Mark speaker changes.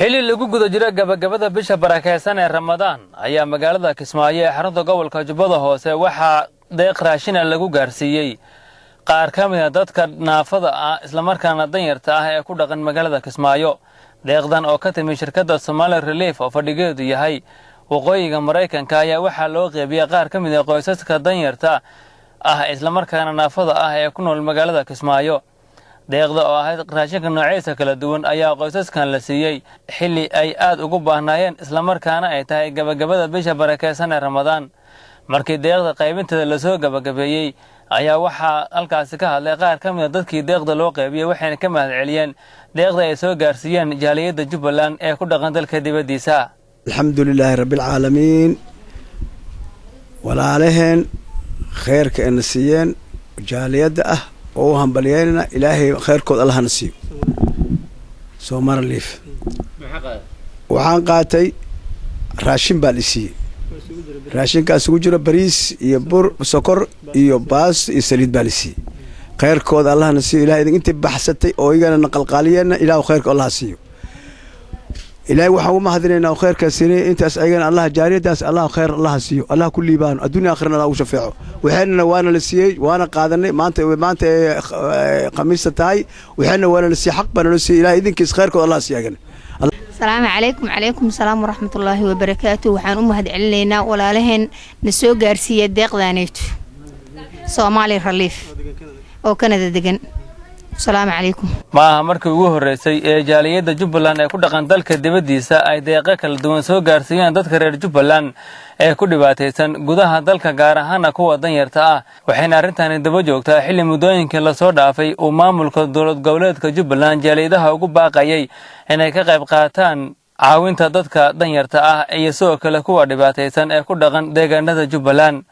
Speaker 1: Xilli lagu guda jiro gabagabada bisha barakeysan ee Ramadaan ayaa magaalada Kismaayo ee xarunta gobolka Jubbada Hoose waxaa deeq raashina lagu gaarsiiyey qaar ka mid a dadka naafada ah, islamarkaana danyarta ah ee ku dhaqan magaalada Kismaayo. Deeqdan oo ka timi shirkadda Somali Relief oo fadhigeedu yahay waqooyiga Maraykanka ayaa waxaa loo qeybiyey qaar ka mid a qoysaska danyarta ah, islamarkaana naafada ah ee ku nool magaalada Kismaayo. Deeqda oo ahayd raashinka noocyadiisa kala duwan ayaa qoysaskan la siiyey xilli ay aad ugu baahnaayeen, islamarkaana ay tahay gabagabada bisha barakeysan ee Ramadaan. Markii deeqda qaybinteeda lasoo gabagabeeyey ayaa waxaa halkaasi ka hadlay qaar ka mid a dadkii deeqda loo qaybiyey, waxayna ka mahad celiyeen deeqda ay soo gaarsiiyeen jaaliyadda Jubbaland ee ku dhaqan dalka dibaddiisa.
Speaker 2: Alxamdu lilaahi rabbialcaalamiin. Walaalaheen kheyrka ayna siiyeen jaaliyadda ah oo u hambalyeynana, Ilaahay kheyrkood Allahana siiyo. Somali Relief waxaan qaatay raashin baa la siiyey. Raashinkaas ugu jiro bariis iyo bur, sokor iyo baas iyo saliid baa la siiyey. Kheyrkooda Allahna siiyo. Ilahay intii baxsatay oo igana naqalqaaliyeenna, Ilahu kheyrka Allaha siiyo. Ilaahay waxaan ugu mahadinaynaa oo kheyrkaa siinay intaas ayagana. Allah jaariyadaas Allah kheyr Allaha siiyo, Allah ku liibaano, adduunya akhirana Allah ugu shafeeco. Waxeenana waana la siiyey, waana qaadanay. Maanta ee Khamiista tahay waxeenna waana la siiyey, xaq baana loo siiyey. Ilahay idinkiis kheyrkooda Allah siiyo ayagana.
Speaker 3: Asalaamu calaykum. Calaykum salaam waraxmatullaahi wabarakaatu. Waxaan u mahad celinaynaa walaalaheen na soo gaarsiiya deeqdaaneyto, Soomaali Relief oo Kanada degan. Asalaamu calaykum.
Speaker 1: Ma aha markii ugu horreysay ee jaaliyadda Jubbaland ee ku dhaqan dalka dibaddiisa ay deeqo kala duwan soo gaarsiiyaan dadka reer Jubbaland ee ku dhibaataysan gudaha dalka, gaar ahaana kuwa danyarta ah. Waxayna arrintani daba joogtaa xilli muddooyinkii lasoo dhaafay uu maamulka dowlad goboleedka Jubbaland jaaliyadaha ugu baaqayay inay ka qayb qaataan caawinta dadka danyarta ah iyo sidoo kale kuwa dhibaataysan ee ku dhaqan deegaanada Jubbaland.